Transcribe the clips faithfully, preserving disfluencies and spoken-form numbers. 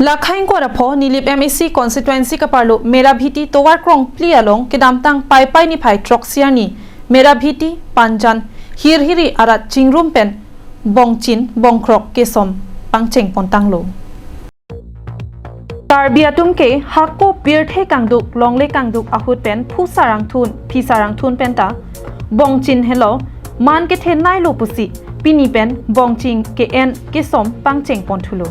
Lakhaing Kwarapho Nilip M A C constituency kaparlo Merabhiti tovar krongphli along kedamtang Paipai niphai throksi arni Merabhiti Panjan Hirhiri arat chingrum pen bongchin bongkrok kesom pangcheng pontanglo. Karbi atum ke hako pirthe kangduk longle kangduk ahut pen phusar angthun phisar angthun penta bongchin henlo man kethenei lo pusi pini pen bongchin ke-en kesom pangcheng ponthulo.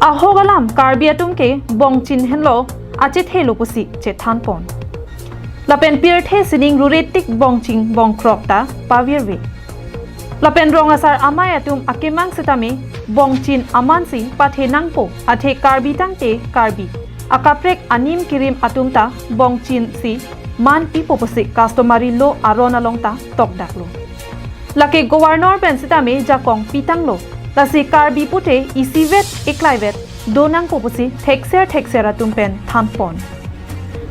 Ahok alam Karbi atum ke bongchin henlo achethe lo pusi chethan pon. Lapen pirthe sining rure tik bongchin bongkrok ta pavirve. Lapen rong asar amei atum akemang sitame bongchin amansi pathe nangpo athe Karbi tangte Karbi akaprek anim kirim atum ta bongchin si man pipo pusi customary law aron along ta tokdaklo. Lake governor pen sitame jakong pitanglo. Lasi Karbi pute isivet eklaivet do nangpo pusi thekser thekser atum pen than pon.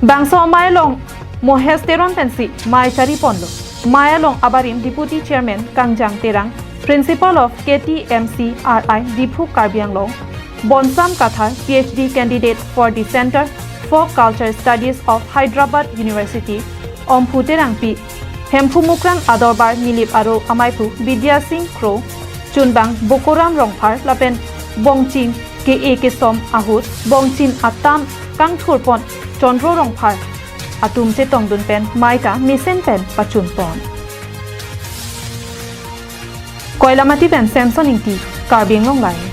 Bangso amei along Mohes Teron pensi mei chari ponlo. Mei along abarim Deputy Chairman Kangjang Terang, Principal of K T M C R I Diphu Karbi Anglong, Bonsam Kathar, P H D candidate for the Center for Culture Studies of Hyderabad University, Omphu Terangpi, Hemphu Mukrang Adorbar Nilip Aro Ameiphu Bidya Singh Kro, Chunbang Bokoram Rongphar lapen bongchin ke-e kesom ahut bongchin atam kangthur pon Chondro Rongphar atum chetongdun pen mei ta mesen pen pachun pon. Koilamati pen Samson Ingti, Karbi Anglong Live.